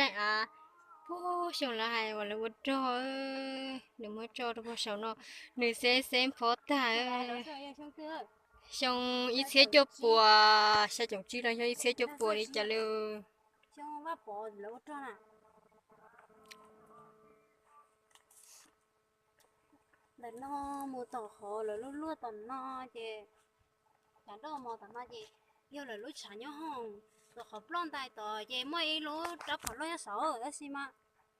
Av, puag xyoo lawv hais uas lawv ua rog, nws muab tso rau puag saum no, nws xeb xeb pov tag. Xyoo ib txhiab cuaj puas xya caum tsib los yog ib txhiab cuaj puas li cas li. Ntawm no mus tom qhov lawv lub luaj tom no ces, cov nroj mos tom no ces yog lawv lub tshav nyob hoom. Tom qhov ploj ntais tod ces muaj ib lub rab phom loj nyob saud tab sis mas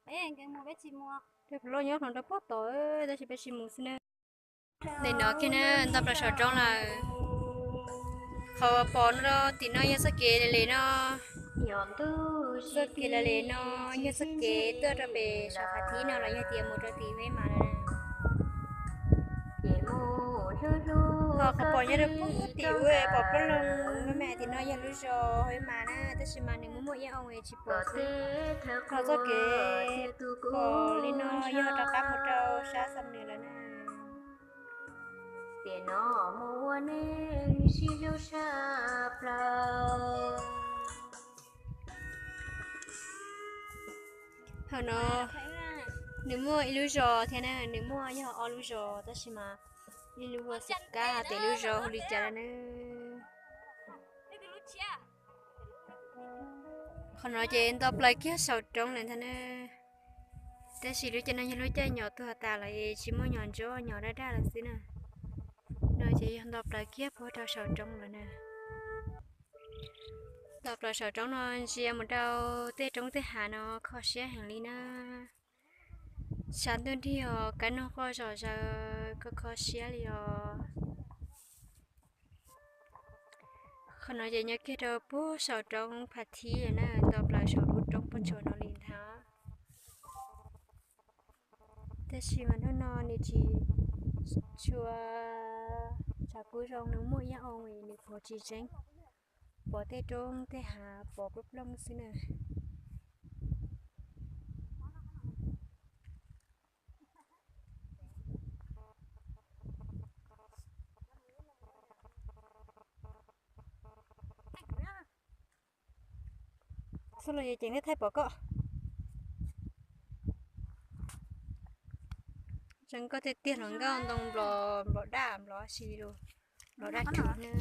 peb nkag mus peb tsis mus. Rab phom loj nyob hauv nraud puag tod tab sis peb tsis mus xwb na. Ntawm no kiag na, nto plaws saum roob lawm. Qhov pom no tim no yog txoj kev le le no. Txoj kev le le no yog txoj kev tuaj rau pem saum qhav thib no los yog tias mus rau tim Huab Mas lawm. Ho qhov pom nyob rau puag tim ub pom plob loo me me tim no yog lub zos Huab Mas na, tab sis mas nws muaj muaj ib oo es tsis pom xwb. Ho txoj kev pom li no yog rov qab mus rau sab Xam Nwm lawm na. Tiam no mus ua neej sib hlub tshaj plaws. Hauv no nws muaj ib lub zos thiab na, nws muaj yog ob lub zos tab sis mas ib lub ua xim kab pem lub zos hu li cas lawm na. Qhov no ces nto plaws kiag saum roob lawm ntag na. Tab sis lub caij no yog lub caij nyom tuag tas lawm es tsis muaj nyom ntsuab, nyom daj daj lawm xwb na. No ces yog nto plaws kiag puag rau saum roob lawm na. Nto plaws saum roob no ntsia mus rau tej roob tej hav no kho siab heev li na. Tshav ntuj nrig os, kab noog quaj zom zaws, kho kho siab li os. Qhov no ces nyob kiag rau puag saum roob Phav Thib na, nto plaws saum lub roob pob tsuas no li ntag. Tab sis mas hnub no nws tsis tshua tshav kub zoo, nws muaj ib yav oo nws pom tsis tseeb, pom tej roob tej hav pom plooj plooj xwb na. Txhob los ceev thiaj thaij pom koj. Tseev koj tiag tiag los nkauj ntoo nplom, nplom daj nplom si lus, nplom daj rhuv na.